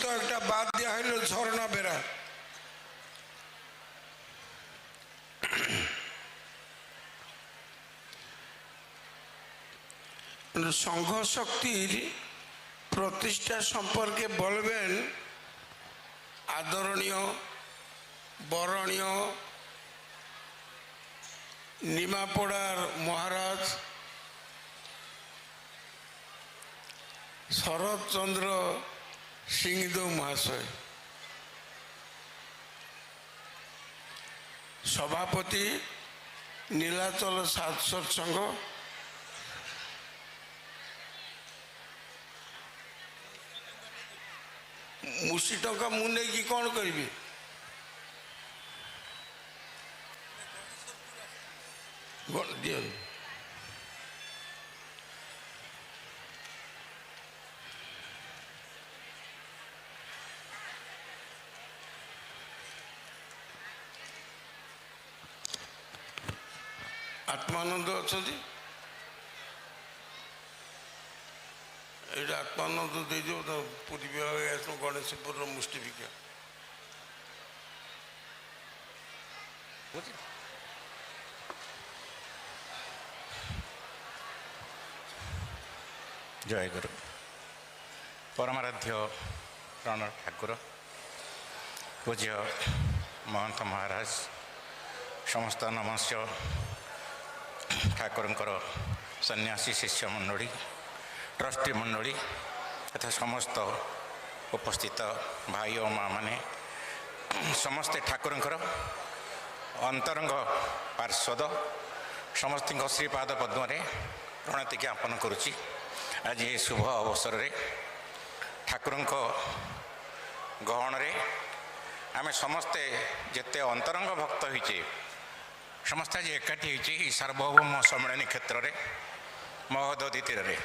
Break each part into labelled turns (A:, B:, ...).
A: অঘোষিত একটা বাদ দেওয়া হইল, ঝর্ণা বেড়া। সংঘ শক্তির প্রতিষ্ঠা সম্পর্কে বলবেন আদরণীয় বরণীয় নিমাপড়ার মহারাজ শরৎচন্দ্র সিংদেও মহাশয়, সভাপতি নীলাচল সাত সৎসঙ্গ। ମୁଷି ଟଙ୍କା ମୁଁ ନେଇକି କ'ଣ କରିବି? ଦିଅନ୍ତୁ। ଆତ୍ମାନନ୍ଦ ଅଛନ୍ତି, ଏଇଟା ଆତ୍ମାନନ୍ଦ ଦେଇଦେବ ତ। ପୁରୀ ବିଭାଗ ଆସିବ, ଗଣେଶପୁରର ମୁଷ୍ଟି ଭିକ୍ଷା।
B: ଜୟ ଗୁରୁ। ପରମାରାଧ୍ୟ ପ୍ରାଣ ଠାକୁର ପୂଜ୍ୟ ମହନ୍ତ ମହାରାଜ, ସମସ୍ତ ନମସ୍ୟ ଠାକୁରଙ୍କର ସନ୍ନ୍ୟାସୀ ଶିଷ୍ୟ ମଣ୍ଡଳୀ, ଟ୍ରଷ୍ଟି ମଣ୍ଡଳୀ ତଥା ସମସ୍ତ ଉପସ୍ଥିତ ଭାଇ ଓ ମା ମାନେ, ସମସ୍ତେ ଠାକୁରଙ୍କର ଅନ୍ତରଙ୍ଗ ପାର୍ଶ୍ୱଦ, ସମସ୍ତଙ୍କ ଶ୍ରୀପାଦ ପଦ୍ମରେ ପ୍ରଣତି ଜ୍ଞାପନ କରୁଛି। ଆଜି ଏହି ଶୁଭ ଅବସରରେ ଠାକୁରଙ୍କ ଗହଣରେ ଆମେ ସମସ୍ତେ ଯେତେ ଅନ୍ତରଙ୍ଗ ଭକ୍ତ ହୋଇଛେ, ସମସ୍ତେ ଆଜି ଏକାଠି ହେଇଛେ ଏହି ସାର୍ବଭୌମ ସମ୍ମିଳନୀ କ୍ଷେତ୍ରରେ, ମହୋଦଧି ତୀରରେ।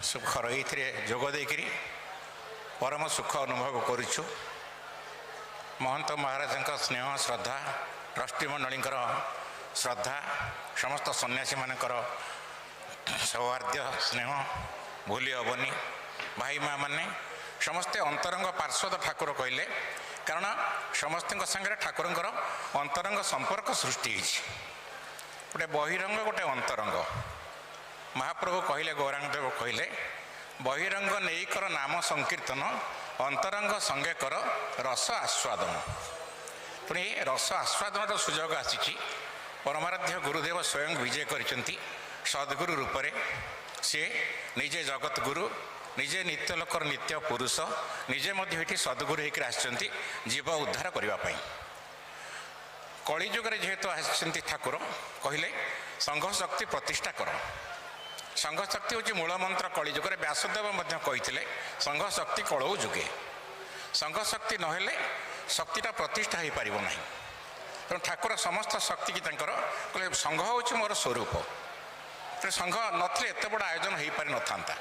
B: ସୁଖର ଏଇଥିରେ ଯୋଗ ଦେଇକରି ପରମ ସୁଖ ଅନୁଭବ କରୁଛୁ। ମହନ୍ତ ମହାରାଜଙ୍କ ସ୍ନେହ ଶ୍ରଦ୍ଧା, ଟ୍ରଷ୍ଟି ମଣ୍ଡଳୀଙ୍କର ଶ୍ରଦ୍ଧା, ସମସ୍ତ ସନ୍ନ୍ୟାସୀମାନଙ୍କର ସୌହାର୍ଦ୍ଦ୍ୟ ସ୍ନେହ ଭୁଲି ହେବନି। ଭାଇ ମା ମାନେ ସମସ୍ତେ ଅନ୍ତରଙ୍ଗ ପାର୍ଶ୍ୱଦ ଠାକୁର କହିଲେ, କାରଣ ସମସ୍ତଙ୍କ ସାଙ୍ଗରେ ଠାକୁରଙ୍କର ଅନ୍ତରଙ୍ଗ ସମ୍ପର୍କ ସୃଷ୍ଟି ହେଇଛି। ଗୋଟେ ବହିରଙ୍ଗ, ଗୋଟେ ଅନ୍ତରଙ୍ଗ। ମହାପ୍ରଭୁ କହିଲେ, ଗୌରାଙ୍ଗଦେବ କହିଲେ, ବହିରଙ୍ଗ ନେଇ କର ନାମ ସଂକୀର୍ତ୍ତନ, ଅନ୍ତରଙ୍ଗ ସଙ୍ଗେ କର ରସ ଆସ୍ୱାଦନ। ପୁଣି ରସ ଆସ୍ୱାଦନର ସୁଯୋଗ ଆସିଛି। ପରମାରାଧ୍ୟ ଗୁରୁଦେବ ସ୍ୱୟଂ ବିଜୟ କରିଛନ୍ତି ସଦ୍ଗୁରୁ ରୂପରେ। ସିଏ ନିଜେ ଜଗତ ଗୁରୁ, ନିଜେ ନିତ୍ୟ ଲୋକର ନିତ୍ୟ ପୁରୁଷ, ନିଜେ ମଧ୍ୟ ଏଠି ସଦ୍ଗୁରୁ ହେଇକରି ଆସିଛନ୍ତି ଜୀବ ଉଦ୍ଧାର କରିବା ପାଇଁ। କଳିଯୁଗରେ ଯେହେତୁ ଆସିଛନ୍ତି, ଠାକୁର କହିଲେ ସଂଘ ଶକ୍ତି ପ୍ରତିଷ୍ଠା କର। ସଂଘ ଶକ୍ତି ହେଉଛି ମୂଳ ମନ୍ତ୍ର କଳିଯୁଗରେ। ବ୍ୟାସଦେବ ମଧ୍ୟ କହିଥିଲେ, ସଂଘ ଶକ୍ତି କଳଉ ଯୁଗେ। ସଂଘ ଶକ୍ତି ନହେଲେ ଶକ୍ତିଟା ପ୍ରତିଷ୍ଠା ହୋଇପାରିବ ନାହିଁ। ତେଣୁ ଠାକୁର ସମସ୍ତ ଶକ୍ତିକି ତାଙ୍କର କହିଲେ, ସଂଘ ହେଉଛି ମୋର ସ୍ୱରୂପ। ତେଣୁ ସଂଘ ନଥିଲେ ଏତେ ବଡ଼ ଆୟୋଜନ ହୋଇପାରିନଥାନ୍ତା।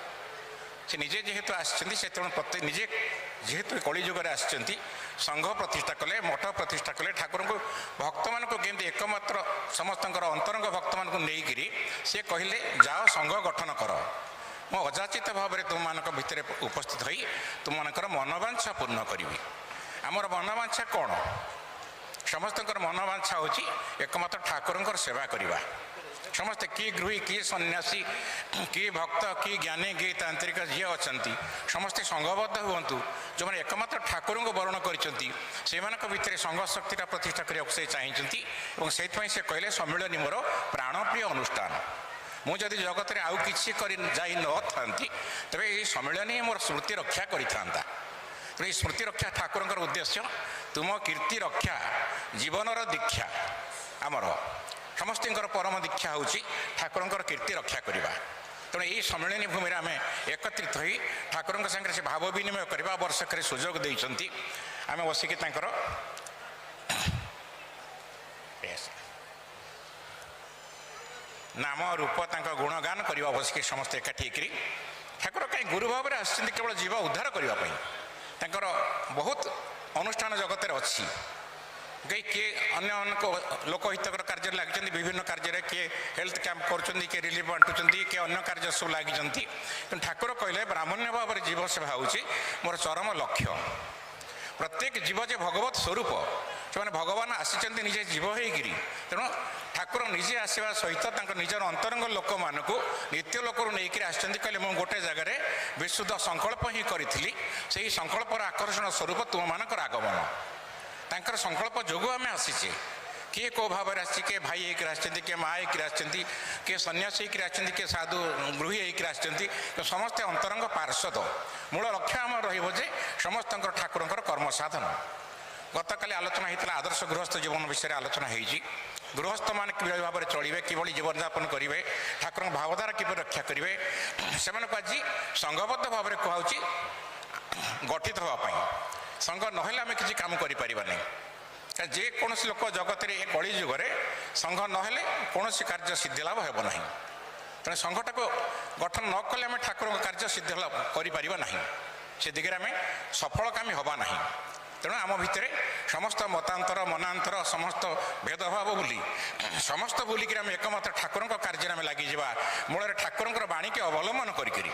B: ସେ ନିଜେ ଯେହେତୁ ଆସିଛନ୍ତି, ସେ ତେଣୁ ପ୍ରତ୍ୟେକ ନିଜେ ଯେହେତୁ କଳିଯୁଗରେ ଆସିଛନ୍ତି, ସଂଘ ପ୍ରତିଷ୍ଠା କଲେ, ମଠ ପ୍ରତିଷ୍ଠା କଲେ। ଠାକୁରଙ୍କୁ ଭକ୍ତମାନଙ୍କୁ କେମିତି ଏକମାତ୍ର ସମସ୍ତଙ୍କର ଅନ୍ତରଙ୍ଗ ଭକ୍ତମାନଙ୍କୁ ନେଇକରି ସେ କହିଲେ, ଯାଅ ସଂଘ ଗଠନ କର, ମୁଁ ଅଯାଚିତ ଭାବରେ ତୁମମାନଙ୍କ ଭିତରେ ଉପସ୍ଥିତ ହୋଇ ତୁମମାନଙ୍କର ମନବାଞ୍ଛା ପୂର୍ଣ୍ଣ କରିବି। ଆମର ମନବାଞ୍ଛା କ'ଣ? ସମସ୍ତଙ୍କର ମନବାଞ୍ଛା ହେଉଛି ଏକମାତ୍ର ଠାକୁରଙ୍କର ସେବା କରିବା। ସମସ୍ତେ, କିଏ ଗୃହୀ, କିଏ ସନ୍ନ୍ୟାସୀ, କିଏ ଭକ୍ତ, କିଏ ଜ୍ଞାନୀ, କିଏ ତାନ୍ତ୍ରିକ, ଯିଏ ଅଛନ୍ତି ସମସ୍ତେ ସଂଘବଦ୍ଧ ହୁଅନ୍ତୁ। ଯେଉଁମାନେ ଏକମାତ୍ର ଠାକୁରଙ୍କୁ ବରଣ କରିଛନ୍ତି, ସେମାନଙ୍କ ଭିତରେ ସଂଘ ଶକ୍ତିଟା ପ୍ରତିଷ୍ଠା କରିବାକୁ ସେ ଚାହିଁଛନ୍ତି ଏବଂ ସେଇଥିପାଇଁ ସେ କହିଲେ, ସମ୍ମିଳନୀ ମୋର ପ୍ରାଣପ୍ରିୟ ଅନୁଷ୍ଠାନ। ମୁଁ ଯଦି ଜଗତରେ ଆଉ କିଛି କରି ଯାଇ ନଥାନ୍ତି, ତେବେ ଏହି ସମ୍ମିଳନୀ ମୋର ସ୍ମୃତି ରକ୍ଷା କରିଥାନ୍ତା। ତେଣୁ ଏହି ସ୍ମୃତି ରକ୍ଷା ଠାକୁରଙ୍କର ଉଦ୍ଦେଶ୍ୟ, ତୁମ କୀର୍ତ୍ତି ରକ୍ଷା ଜୀବନର ଦୀକ୍ଷା। ଆମର ସମସ୍ତଙ୍କର ପରମ ଦୀକ୍ଷା ହେଉଛି ଠାକୁରଙ୍କର କୀର୍ତ୍ତି ରକ୍ଷା କରିବା। ତେଣୁ ଏହି ସମ୍ମିଳନୀ ଭୂମିରେ ଆମେ ଏକତ୍ରିତ ହୋଇ ଠାକୁରଙ୍କ ସାଙ୍ଗରେ ସେ ଭାବ ବିନିମୟ କରିବା ବର୍ଷକରେ ସୁଯୋଗ ଦେଇଛନ୍ତି। ଆମେ ବସିକି ତାଙ୍କର ନାମ ରୂପ, ତାଙ୍କ ଗୁଣଗାନ କରିବା ବସିକି ସମସ୍ତେ ଏକାଠି ହେଇକରି। ଠାକୁର କାହିଁ ଗୁରୁ ଭାବରେ ଆସିଛନ୍ତି? କେବଳ ଜୀବ ଉଦ୍ଧାର କରିବା ପାଇଁ। ତାଙ୍କର ବହୁତ ଅନୁଷ୍ଠାନ ଜଗତରେ ଅଛି। କିଏ ଅନ୍ୟ ଅନେକ ଲୋକହିତକର କାର୍ଯ୍ୟରେ ଲାଗିଛନ୍ତି, ବିଭିନ୍ନ କାର୍ଯ୍ୟରେ କିଏ ହେଲ୍ଥ କ୍ୟାମ୍ପ କରୁଛନ୍ତି, କିଏ ରିଲିଫ୍ ବାଣ୍ଟୁଛନ୍ତି, କିଏ ଅନ୍ୟ କାର୍ଯ୍ୟ ସବୁ ଲାଗିଛନ୍ତି। କିନ୍ତୁ ଠାକୁର କହିଲେ ବ୍ରାହ୍ମଣ୍ୟ ଭାବରେ ଜୀବ ସେବା ହେଉଛି ମୋର ଚରମ ଲକ୍ଷ୍ୟ। ପ୍ରତ୍ୟେକ ଜୀବ ଯେ ଭଗବତ ସ୍ୱରୂପ, ସେମାନେ ଭଗବାନ ଆସିଛନ୍ତି ନିଜେ ଜୀବ ହେଇକିରି। ତେଣୁ ଠାକୁର ନିଜେ ଆସିବା ସହିତ ତାଙ୍କ ନିଜର ଅନ୍ତରଙ୍ଗ ଲୋକମାନଙ୍କୁ ନିତ୍ୟ ଲୋକରୁ ନେଇକରି ଆସିଛନ୍ତି। କହିଲେ ମୁଁ ଗୋଟେ ଜାଗାରେ ବିଶୁଦ୍ଧ ସଂକଳ୍ପ ହିଁ କରିଥିଲି, ସେହି ସଂକଳ୍ପର ଆକର୍ଷଣ ସ୍ୱରୂପ ତୁମମାନଙ୍କର ଆଗମନ। ତାଙ୍କର ସଂକଳ୍ପ ଯୋଗୁଁ ଆମେ ଆସିଛେ। କିଏ କେଉଁ ଭାବରେ ଆସିଛି, କିଏ ଭାଇ ହେଇକରି ଆସିଛନ୍ତି, କିଏ ମା ହେଇକରି ଆସିଛନ୍ତି, କିଏ ସନ୍ନ୍ୟାସୀ ହେଇକରି ଆସିଛନ୍ତି, କିଏ ସାଧୁ ଗୃହୀ ହେଇକରି ଆସିଛନ୍ତି, ସମସ୍ତେ ଅନ୍ତରଙ୍ଗ ପାର୍ଶ୍ୱଦ। ମୂଳ ଲକ୍ଷ୍ୟ ଆମର ରହିବ ଯେ ସମସ୍ତଙ୍କର ଠାକୁରଙ୍କର କର୍ମ ସାଧନ। ଗତକାଲି ଆଲୋଚନା ହେଇଥିଲା ଆଦର୍ଶ ଗୃହସ୍ଥ ଜୀବନ ବିଷୟରେ ଆଲୋଚନା ହେଇଛି। ଗୃହସ୍ଥମାନେ କିଭଳି ଭାବରେ ଚଳିବେ, କିଭଳି ଜୀବନଯାପନ କରିବେ, ଠାକୁରଙ୍କ ଭାବଧାରା କିପରି ରକ୍ଷା କରିବେ, ସେମାନଙ୍କୁ ଆଜି ସଂଘବଦ୍ଧ ଭାବରେ କୁହାହେଉଛି ଗଠିତ ହେବା ପାଇଁ। ସଂଘ ନହେଲେ ଆମେ କିଛି କାମ କରିପାରିବା ନାହିଁ। ଯେକୌଣସି ଲୋକ ଜଗତରେ ଏ କଳି ଯୁଗରେ ସଂଘ ନହେଲେ କୌଣସି କାର୍ଯ୍ୟ ସିଦ୍ଧିଲାଭ ହେବ ନାହିଁ। ତେଣୁ ସଂଘଟାକୁ ଗଠନ ନ କଲେ ଆମେ ଠାକୁରଙ୍କ କାର୍ଯ୍ୟ ସିଦ୍ଧି ଲାଭ କରିପାରିବା ନାହିଁ, ସେ ଦିଗରେ ଆମେ ସଫଳକାମୀ ହେବା ନାହିଁ। ତେଣୁ ଆମ ଭିତରେ ସମସ୍ତ ମତାନ୍ତର, ମନାନ୍ତର, ସମସ୍ତ ଭେଦଭାବ ଭୁଲି, ସମସ୍ତ ଭୁଲିକିରି ଆମେ ଏକମାତ୍ର ଠାକୁରଙ୍କ କାର୍ଯ୍ୟରେ ଆମେ ଲାଗିଯିବା। ମୂଳରେ ଠାକୁରଙ୍କର ବାଣୀକି ଅବଲମ୍ବନ କରିକରି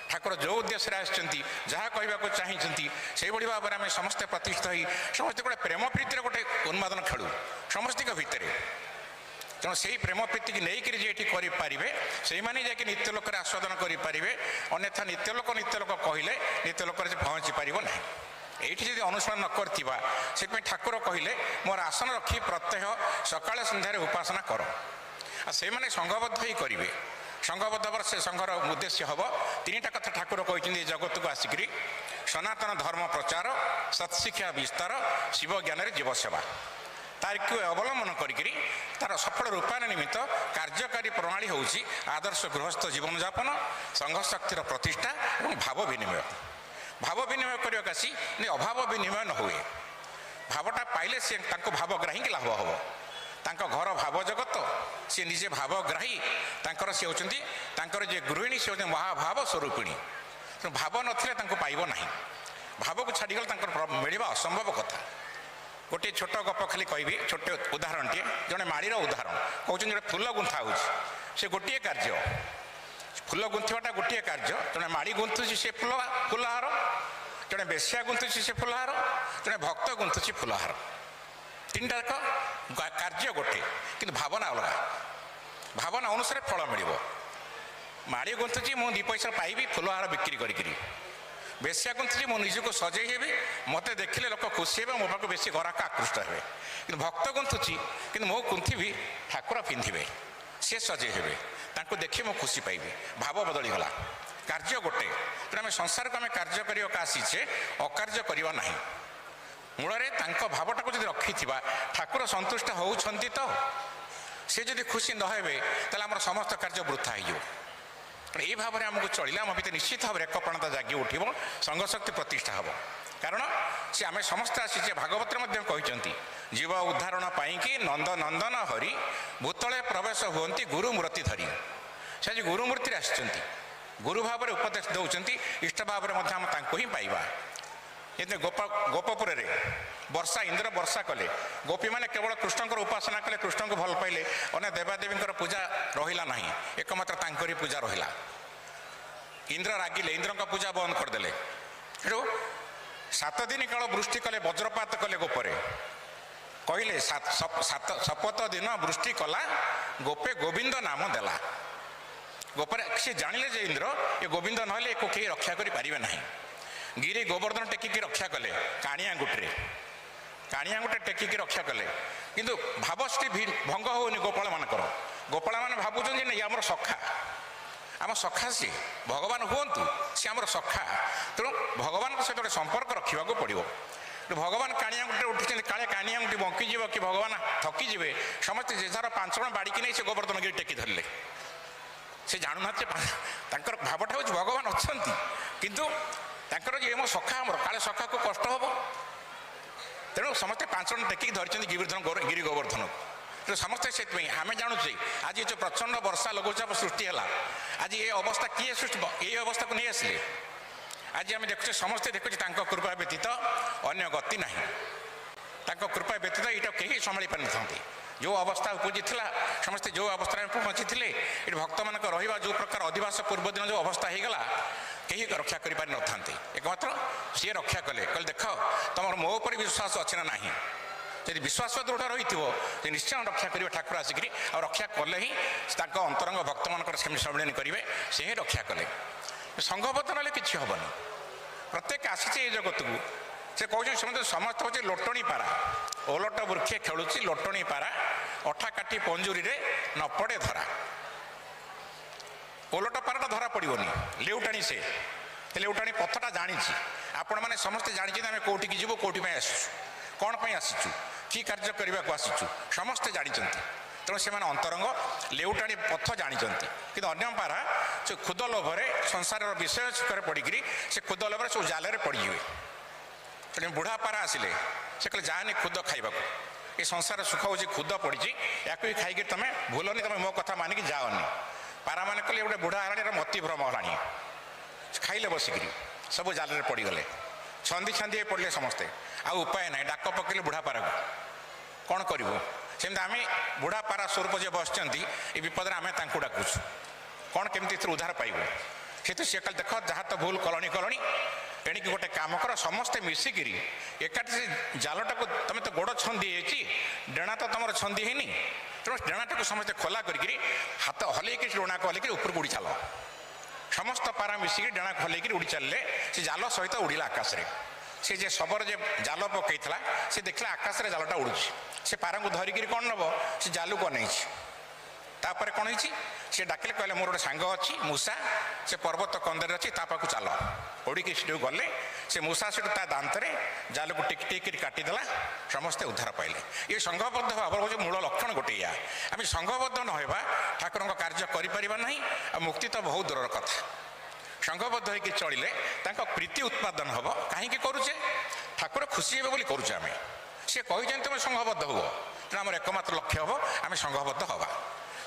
B: ଠାକୁର ଯେଉଁ ଉଦ୍ଦେଶ୍ୟରେ ଆସିଛନ୍ତି, ଯାହା କହିବାକୁ ଚାହିଁଛନ୍ତି, ସେଇଭଳି ଭାବରେ ଆମେ ସମସ୍ତେ ପ୍ରତିଷ୍ଠିତ ହୋଇ ସମସ୍ତେ ଗୋଟେ ପ୍ରେମ ପ୍ରୀତିର ଗୋଟେ ଉନ୍ମାଦନ ଖେଳୁ ସମସ୍ତଙ୍କ ଭିତରେ। ତେଣୁ ସେଇ ପ୍ରେମ ପ୍ରୀତିକି ନେଇକରି ଯିଏ ଏଠି କରିପାରିବେ, ସେଇମାନେ ଯାଇକି ନିତ୍ୟ ଲୋକରେ ଆସ୍ୱାଦନ କରିପାରିବେ। ଅନ୍ୟଥା ନିତ୍ୟ ଲୋକ ନିତ୍ୟ ଲୋକ କହିଲେ ନିତ୍ୟ ଲୋକରେ ସେ ପହଞ୍ଚି ପାରିବ ନାହିଁ। ଏଇଠି ଯଦି ଅନୁସରଣ ନ କରିଥିବା, ସେଥିପାଇଁ ଠାକୁର କହିଲେ ମୋର ଆସନ ରଖି ପ୍ରତ୍ୟହ ସକାଳେ ସନ୍ଧ୍ୟାରେ ଉପାସନା କର। ଆଉ ସେଇମାନେ ସଂଘବଦ୍ଧ ହେଇ କରିବେ। ସଂଘବଦ୍ଧ ହେବାର ସେ ସଂଘର ଉଦ୍ଦେଶ୍ୟ ହେବ ତିନିଟା କଥା ଠାକୁର କହିଛନ୍ତି ଏ ଜଗତକୁ ଆସିକରି: ସନାତନ ଧର୍ମ ପ୍ରଚାର, ସତ୍ଶିକ୍ଷା ବିସ୍ତାର, ଶିବ ଜ୍ଞାନରେ ଜୀବ ସେବା। ତାରିକୁ ଅବଲମ୍ବନ କରିକିରି ତାର ସଫଳ ରୂପାୟନ ନିମିତ୍ତ କାର୍ଯ୍ୟକାରୀ ପ୍ରଣାଳୀ ହେଉଛି ଆଦର୍ଶ ଗୃହସ୍ଥ ଜୀବନଯାପନ, ସଂଘ ଶକ୍ତିର ପ୍ରତିଷ୍ଠା ଏବଂ ଭାବ ବିନିମୟ। ଭାବ ବିନିମୟ କରିବାକୁ ଆସି ଅଭାବ ବିନିମୟ ନ ହୁଏ। ଭାବଟା ପାଇଲେ ସେ ତାଙ୍କ ଭାବଗ୍ରାହୀକି ଲାଭ ହେବ। ତାଙ୍କ ଘର ଭାବ ଜଗତ, ସେ ନିଜେ ଭାବଗ୍ରାହୀ, ତାଙ୍କର ସେ ହେଉଛନ୍ତି, ତାଙ୍କର ଯେ ଗୃହିଣୀ ସେ ହେଉଛନ୍ତି ମହାଭାବ ସ୍ୱରୂପିଣୀ। ତେଣୁ ଭାବ ନଥିଲେ ତାଙ୍କୁ ପାଇବ ନାହିଁ। ଭାବକୁ ଛାଡ଼ିଗଲେ ତାଙ୍କର ମିଳିବା ଅସମ୍ଭବ କଥା। ଗୋଟିଏ ଛୋଟ ଗପ ଖାଲି କହିବି, ଛୋଟ ଉଦାହରଣଟିଏ, ଜଣେ ମାଳିର ଉଦାହରଣ କହୁଛନ୍ତି। ଗୋଟେ ଫୁଲ ଗୁନ୍ଥା ହେଉଛି, ସେ ଗୋଟିଏ କାର୍ଯ୍ୟ, ଫୁଲ ଗୁନ୍ଥିବାଟା ଗୋଟିଏ କାର୍ଯ୍ୟ। ଜଣେ ମାଳି ଗୁନ୍ଥୁଛି ସେ ଫୁଲହାର, ଜଣେ ବେଶ୍ୟା ଗୁନ୍ଥୁଛି ସେ ଫୁଲହାର, ଜଣେ ଭକ୍ତ ଗୁନ୍ଥୁଛି ଫୁଲହାର। ତିନିଟା ଯାକ କାର୍ଯ୍ୟ ଗୋଟେ, କିନ୍ତୁ ଭାବନା ଅଲଗା। ଭାବନା ଅନୁସାରେ ଫଳ ମିଳିବ। ମାଳି ଗୁନ୍ଥୁଛି ମୁଁ 2 ପଇସା ପାଇବି ଫୁଲହାର ବିକ୍ରି କରିକିରି। ବେଶ୍ୟା ଗୁନ୍ଥୁଛି ମୁଁ ନିଜକୁ ସଜେଇ ହେବି, ମୋତେ ଦେଖିଲେ ଲୋକ ଖୁସି ହେବେ, ମୋ ପାଖକୁ ବେଶୀ ଗରାଖ ଆକୃଷ୍ଟ ହେବେ। କିନ୍ତୁ ଭକ୍ତ ଗୁନ୍ଥୁଛି, କିନ୍ତୁ ମୁଁ ଗୁନ୍ଥିବି ଠାକୁର ପିନ୍ଧିବେ, ସେ ସଜେଇ ହେବେ, ତାଙ୍କୁ ଦେଖି ମୁଁ ଖୁସି ପାଇବି। ଭାବ ବଦଳିଗଲା, କାର୍ଯ୍ୟ ଗୋଟେ। ତେଣୁ ଆମେ ସଂସାରକୁ ଆମେ କାର୍ଯ୍ୟ କରିବାକୁ ଆସିଛେ, ଅକାର୍ଯ୍ୟ କରିବା ନାହିଁ। ମୂଳରେ ତାଙ୍କ ଭାବଟାକୁ ଯଦି ରଖିଥିବା, ଠାକୁର ସନ୍ତୁଷ୍ଟ ହେଉଛନ୍ତି ତ, ସେ ଯଦି ଖୁସି ନ ହେବେ ତାହେଲେ ଆମର ସମସ୍ତ କାର୍ଯ୍ୟ ବୃଥା ହେଇଯିବ। ତେଣୁ ଏଇ ଭାବରେ ଆମକୁ ଚଳିଲେ ଆମ ଭିତରେ ନିଶ୍ଚିତ ଭାବରେ ଏକପ୍ରାଣତା ଜାଗି ଉଠିବ, ସଂଘଶକ୍ତି ପ୍ରତିଷ୍ଠା ହେବ। କାରଣ ସେ ଆମେ ସମସ୍ତେ ଆସିଛେ। ଭାଗବତରେ ମଧ୍ୟ କହିଛନ୍ତି, ଜୀବ ଉଦ୍ଧାରଣ ପାଇଁକି ନନ୍ଦ ନନ୍ଦନ ହରି ଭୂତଳେ ପ୍ରବେଶ ହୁଅନ୍ତି ଗୁରୁ ମୂର୍ତ୍ତି ଧରି। ସେ ଆଜି ଗୁରୁମୂର୍ତ୍ତିରେ ଆସିଛନ୍ତି, ଗୁରୁ ଭାବରେ ଉପଦେଶ ଦେଉଛନ୍ତି, ଇଷ୍ଟ ଭାବରେ ମଧ୍ୟ ଆମେ ତାଙ୍କୁ ହିଁ ପାଇବା। ଯେମିତି ଗୋପପୁରରେ ବର୍ଷା, ଇନ୍ଦ୍ର ବର୍ଷା କଲେ, ଗୋପୀମାନେ କେବଳ କୃଷ୍ଣଙ୍କର ଉପାସନା କଲେ, କୃଷ୍ଣଙ୍କୁ ଭଲ ପାଇଲେ, ଅନ୍ୟ ଦେବାଦେବୀଙ୍କର ପୂଜା ରହିଲା ନାହିଁ, ଏକମାତ୍ର ତାଙ୍କରି ପୂଜା ରହିଲା। ଇନ୍ଦ୍ର ରାଗିଲେ, ଇନ୍ଦ୍ରଙ୍କ ପୂଜା ବନ୍ଦ କରିଦେଲେ। ସେଠୁ 7 ଦିନ କାଳ ବୃଷ୍ଟି କଲେ, ବଜ୍ରପାତ କଲେ ଗୋପରେ। କହିଲେ ଶପଥ ଦିନ ବୃଷ୍ଟି କଲା ଗୋପେ ଗୋବିନ୍ଦ ନାମ ଦେଲା। ଗୋପରେ ସେ ଜାଣିଲେ ଯେ ଇନ୍ଦ୍ର ଏ ଗୋବିନ୍ଦ ନହେଲେ ଏକୁ କେହି ରକ୍ଷା କରିପାରିବେ ନାହିଁ। ଗିରି ଗୋବର୍ଦ୍ଧନ ଟେକିକି ରକ୍ଷା କଲେ କାଣିଆ ଗୁଟିରେ, କାଣିଆ ଗୁଟେ ଟେକିକି ରକ୍ଷା କଲେ। କିନ୍ତୁ ଭାବଷ୍ଟି ଭଙ୍ଗ ହେଉନି ଗୋପାଳମାନଙ୍କର। ଗୋପାଳମାନେ ଭାବୁଛନ୍ତି ଯେ ଇଏ ଆମର ସଖା, ଆମ ସଖା ସିଏ, ଭଗବାନ ହୁଅନ୍ତୁ ସିଏ ଆମର ସଖା। ତେଣୁ ଭଗବାନଙ୍କ ସହିତ ଗୋଟେ ସମ୍ପର୍କ ରଖିବାକୁ ପଡ଼ିବ। ତେଣୁ ଭଗବାନ କାଣିଆ ଗୁଟିରେ ଉଠିଛନ୍ତି, କାଳେ କାଣିଆ ଗୁଟି ବଙ୍କିଯିବ କି ଭଗବାନ ଥକିଯିବେ, ସମସ୍ତେ ଯେଝାର 5 ଜଣ ବାଡ଼ିକି ନେଇ ସେ ଗୋବର୍ଦ୍ଧନ ଗିରି ଟେକି ଧରିଲେ। ସେ ଜାଣୁନାହାନ୍ତି ଯେ ତାଙ୍କର ଭାବଟା ହେଉଛି ଭଗବାନ ଅଛନ୍ତି, କିନ୍ତୁ ତାଙ୍କର ଯେ ମୋ ସଖା ଆମର, କାଳେ ସଖାକୁ କଷ୍ଟ ହେବ। ତେଣୁ ସମସ୍ତେ 5 ଜଣ ଟେକିକି ଧରିଛନ୍ତି ଗିରି ଗୋବର୍ଦ୍ଧନକୁ। ତେଣୁ ସମସ୍ତେ ସେଥିପାଇଁ ଆମେ ଜାଣୁଛେ ଆଜି ଯେଉଁ ପ୍ରଚଣ୍ଡ ବର୍ଷା ଲଘୁଚାପ ସୃଷ୍ଟି ହେଲା, ଆଜି ଏ ଅବସ୍ଥା କିଏ ସୃଷ୍ଟି, ଏଇ ଅବସ୍ଥାକୁ ନେଇ ଆସିଲେ। ଆଜି ଆମେ ଦେଖୁଛେ, ସମସ୍ତେ ଦେଖୁଛେ ତାଙ୍କ କୃପା ବ୍ୟତୀତ ଅନ୍ୟ ଗତି ନାହିଁ। ତାଙ୍କ କୃପା ବ୍ୟତୀତ ଏଇଟା କେହି ସମ୍ଭାଳି ପାରିନଥାନ୍ତି। ଯେଉଁ ଅବସ୍ଥା ଉପୁଜିଥିଲା, ସମସ୍ତେ ଯେଉଁ ଅବସ୍ଥାରେ ପହଞ୍ଚିଥିଲେ, ଏଠି ଭକ୍ତମାନଙ୍କ ରହିବା ଯେଉଁ ପ୍ରକାର ଅଧିବାସ ପୂର୍ବଦିନ ଯେଉଁ ଅବସ୍ଥା ହେଇଗଲା, କେହି ରକ୍ଷା କରିପାରିନଥାନ୍ତି। ଏକମାତ୍ର ସିଏ ରକ୍ଷା କଲେ। କହିଲେ ଦେଖ ତୁମର ମୋ ଉପରେ ବିଶ୍ୱାସ ଅଛି ନା ନାହିଁ। ଯଦି ବିଶ୍ୱାସ ଦୃଢ଼ ରହିଥିବ ସେ ନିଶ୍ଚୟ ରକ୍ଷା କରିବେ ଠାକୁର ଆସିକିରି। ଆଉ ରକ୍ଷା କଲେ ହିଁ ତାଙ୍କ ଅନ୍ତରଙ୍ଗ ଭକ୍ତମାନଙ୍କର ସମ୍ମିଳନୀ କରିବେ, ସେ ହିଁ ରକ୍ଷା କଲେ। ସଂଘବଦ୍ଧ ନହେଲେ କିଛି ହେବନି। ପ୍ରତ୍ୟେକ ଆସିଛି ଏ ଜଗତକୁ, ସେ କହୁଛନ୍ତି ସମସ୍ତେ ସମସ୍ତେ ହେଉଛି ଲୋଟଣୀ ପାରା, ଓଲଟ ବୃକ୍ଷେ ଖେଳୁଛି ଲୋଟଣୀ ପାରା, ଅଠା କାଠି ପଞ୍ଜୁରୀରେ ନ ପଡ଼େ ଧରା। ଓଲଟ ପାରାଟା ଧରା ପଡ଼ିବନି, ଲେଉଟାଣି ସେ ଲେଉଟାଣି ପଥଟା ଜାଣିଛି। ଆପଣମାନେ ସମସ୍ତେ ଜାଣିଛନ୍ତି ଆମେ କେଉଁଠିକି ଯିବୁ, କେଉଁଠି ପାଇଁ ଆସିଛୁ, କ'ଣ ପାଇଁ ଆସିଛୁ, କି କାର୍ଯ୍ୟ କରିବାକୁ ଆସିଛୁ, ସମସ୍ତେ ଜାଣିଛନ୍ତି। ତେଣୁ ସେମାନେ ଅନ୍ତରଙ୍ଗ ଲେଉଟାଣି ପଥ ଜାଣିଛନ୍ତି। କିନ୍ତୁ ଅନ୍ୟ ପାରା ସେ ଖୁଦ ଲୋଭରେ ସଂସାରର ବିଷୟ ସୁଖରେ ପଡ଼ିକିରି ସେ ଖୁଦ ଲୋଭରେ ସବୁ ଜାଲରେ ପଡ଼ିଯିବେ। ତେଣୁ ବୁଢ଼ା ପାରା ଆସିଲେ ସେ କହିଲେ ଯାଆନି ଖୁଦ ଖାଇବାକୁ, ଏ ସଂସାର ସୁଖ ହେଉଛି ଖୁଦ ପଡ଼ିଛି, ୟାକୁ ବି ଖାଇକି ତୁମେ ଭୁଲନି, ତୁମେ ମୋ କଥା ମାନିକି ଯାଅନି। ପାରାମାନେ କହିଲେ ଗୋଟେ ବୁଢ଼ା ହେଲାଣି, ଏଟା ମତି ଭ୍ରମ ହେଲାଣି, ଖାଇଲେ ବସିକିରି ସବୁ ଜାଲରେ ପଡ଼ିଗଲେ, ଛନ୍ଦି ଛନ୍ଦି ହେଇ ପଡ଼ିଲେ ସମସ୍ତେ। ଆଉ ଉପାୟ ନାହିଁ, ଡାକ ପକେଇଲେ ବୁଢ଼ା ପାରାକୁ, କ'ଣ କରିବୁ? ସେମିତି ଆମେ ବୁଢ଼ା ପାରା ସ୍ୱରୂପ ଯିଏ ବସିଛନ୍ତି ଏ ବିପଦରେ ଆମେ ତାଙ୍କୁ ଡାକୁଛୁ, କ'ଣ କେମିତି ଏଥିରୁ ଉଦ୍ଧାର ପାଇବୁ? ସେଠୁ ସିଏ କହିଲେ ଦେଖ ଯାହା ତ ଭୁଲ କଲଣି କଲଣି, ଏଣିକି ଗୋଟେ କାମ କର, ସମସ୍ତେ ମିଶିକିରି ଏକାଠି ସେ ଜାଲଟାକୁ, ତମେ ତ ଗୋଡ଼ ଛନ୍ଦି ହେଇଛି, ଡେଣା ତ ତମର ଛନ୍ଦି ହେଇନି, ତେଣୁ ଡେଣାଟାକୁ ସମସ୍ତେ ଖୋଲା କରିକିରି ହାତ ହଲେଇକି ଡେଣାକୁ ହଲେଇକିରି ଉପରକୁ ଉଡ଼ି ଚାଲ। ସମସ୍ତ ପାରା ମିଶିକି ଡେଣା ହଲେଇକିରି ଉଡ଼ି ଚାଲିଲେ, ସେ ଜାଲ ସହିତ ଉଡ଼ିଲା ଆକାଶରେ। ସେ ଯେ ଶବର ଯେ ଜାଲ ପକେଇଥିଲା ସେ ଦେଖିଲା ଆକାଶରେ ଜାଲଟା ଉଡ଼ୁଛି, ସେ ପାରାଙ୍କୁ ଧରିକିରି କ'ଣ ନେବ, ସେ ଜାଲକୁ ଅନେଇଛି। ତାପରେ କ'ଣ ହେଇଛି, ସେ ଡାକିଲେ, କହିଲେ ମୋର ଗୋଟେ ସାଙ୍ଗ ଅଛି ମୂଷା, ସେ ପର୍ବତ କନ୍ଦରେ ଅଛି, ତା ପାଖକୁ ଚାଲ। ଉଡ଼ିକି ସେଠୁ ଗଲେ, ସେ ମୂଷା ସେଠୁ ତା ଦାନ୍ତରେ ଜାଲକୁ ଟିକ ଟିକ କରି କାଟିଦେଲା, ସମସ୍ତେ ଉଦ୍ଧାର ପାଇଲେ। ଏ ସଂଘବଦ୍ଧ ଭାବର ହେଉଛି ମୂଳ ଲକ୍ଷଣ ଗୋଟେ ଏଇଆ। ଆମେ ସଂଘବଦ୍ଧ ନ ହେବା ଠାକୁରଙ୍କ କାର୍ଯ୍ୟ କରିପାରିବା ନାହିଁ, ଆଉ ମୁକ୍ତି ତ ବହୁତ ଦୂରର କଥା। ସଂଘବଦ୍ଧ ହେଇକି ଚଳିଲେ ତାଙ୍କ ପ୍ରୀତି ଉତ୍ପାଦନ ହେବ। କାହିଁକି କରୁଛେ? ଠାକୁର ଖୁସି ହେବେ ବୋଲି କରୁଛେ ଆମେ। ସେ କହିଛନ୍ତି ତୁମେ ସଂଘବଦ୍ଧ ହୁଅ, ତେଣୁ ଆମର ଏକମାତ୍ର ଲକ୍ଷ୍ୟ ହେବ ଆମେ ସଂଘବଦ୍ଧ ହେବା।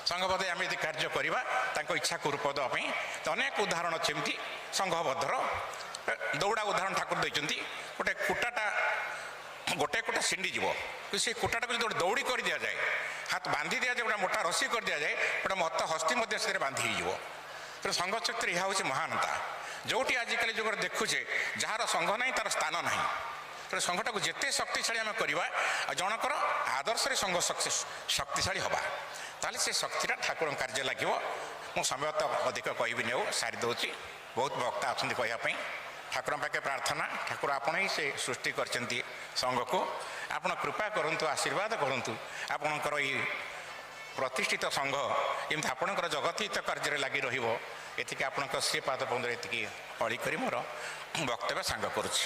B: ସଂଘବଦ୍ଧ ଆମେ ଯଦି କାର୍ଯ୍ୟ କରିବା ତାଙ୍କ ଇଚ୍ଛାକୁ ରୂପ ଦେବା ପାଇଁ, ତ ଅନେକ ଉଦାହରଣ ଅଛି ଏମିତି ସଂଘବଦ୍ଧର। ଦୌଡ଼ା ଉଦାହରଣ ଠାକୁର ଦେଇଛନ୍ତି। ଗୋଟେ କୁଟାଟା, ଗୋଟେ କୁଟା ଛିଣ୍ଡିଯିବ, କିନ୍ତୁ ସେଇ କୁଟାଟାକୁ ଯଦି ଗୋଟେ ଦୌଡ଼ି କରିଦିଆଯାଏ, ହାତ ବାନ୍ଧି ଦିଆଯାଏ, ଗୋଟେ ମୋଟା ରସି କରିଦିଆଯାଏ, ଗୋଟେ ମତ ହସ୍ତି ମଧ୍ୟ ସେଥିରେ ବାନ୍ଧି ହେଇଯିବ। ତେଣୁ ସଂଘ ଶକ୍ତିର ଏହା ହେଉଛି ମହାନତା। ଯେଉଁଠି ଆଜିକାଲି ଯୁଗରେ ଦେଖୁଛେ ଯାହାର ସଂଘ ନାହିଁ ତାର ସ୍ଥାନ ନାହିଁ। ତେଣୁ ସଂଘଟାକୁ ଯେତେ ଶକ୍ତିଶାଳୀ ଆମେ କରିବା, ଆଉ ଜଣଙ୍କର ଆଦର୍ଶରେ ସଂଘ ଶକ୍ତିଶାଳୀ ହେବା, ତାହେଲେ ସେ ଶକ୍ତିଟା ଠାକୁରଙ୍କ କାର୍ଯ୍ୟ ଲାଗିବ। ମୁଁ ସମୟ ତ ଅଧିକ କହିବିନି, ଆଉ ସାରି ଦେଉଛି। ବହୁତ ବକ୍ତା ଅଛନ୍ତି କହିବା ପାଇଁ। ଠାକୁରଙ୍କ ପାଖେ ପ୍ରାର୍ଥନା, ଠାକୁର ଆପଣ ହିଁ ସେ ସୃଷ୍ଟି କରିଛନ୍ତି ସଂଘକୁ, ଆପଣ କୃପା କରନ୍ତୁ, ଆଶୀର୍ବାଦ କରନ୍ତୁ। ଆପଣଙ୍କର ଏଇ ପ୍ରତିଷ୍ଠିତ ସଂଘ ଏମିତି ଆପଣଙ୍କର ଜଗତହିତ କାର୍ଯ୍ୟରେ ଲାଗି ରହିବ, ଏତିକି ଆପଣଙ୍କ ଶ୍ରୀପାଦ ପନ୍ଦର ଏତିକି ଅଳି କରି ମୋର ବକ୍ତବ୍ୟ ସାଙ୍ଗ କରୁଛି।